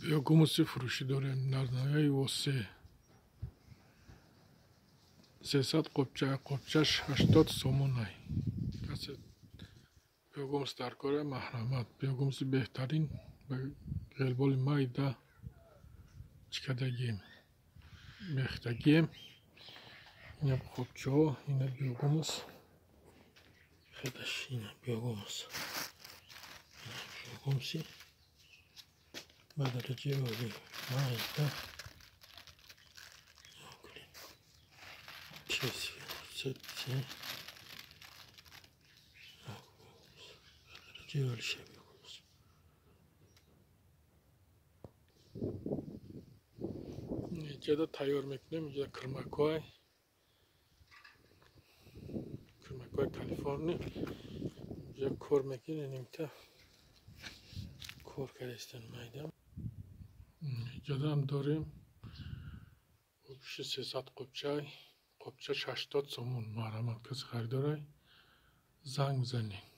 Биогумуси фурӯшӣ дорем дар ноҳияи Восе. 300 қопча, қопчаш 80 сомонай. Касе биогумус дар кора, марҳамат. Биогумуси беҳтарин ба ғелболи майда чикадагием, мехтагием. Ина қопчаҳо, ина биогумус. Хедаш ина биогумус. Биогумуси ба дараҷаи олӣ, майда. Се дараҷаи олӣ биогумус. Иҷода тайёр мекунем, иҷода кирмакҳои кирмакҳои Калифорни иҷо кор мекунем, нимта кор кардастан майда. Иҷодаам дорем обши 300 қопчай, қопча 80 сомон. Марҳамат, каси харидорай, занг бизанед.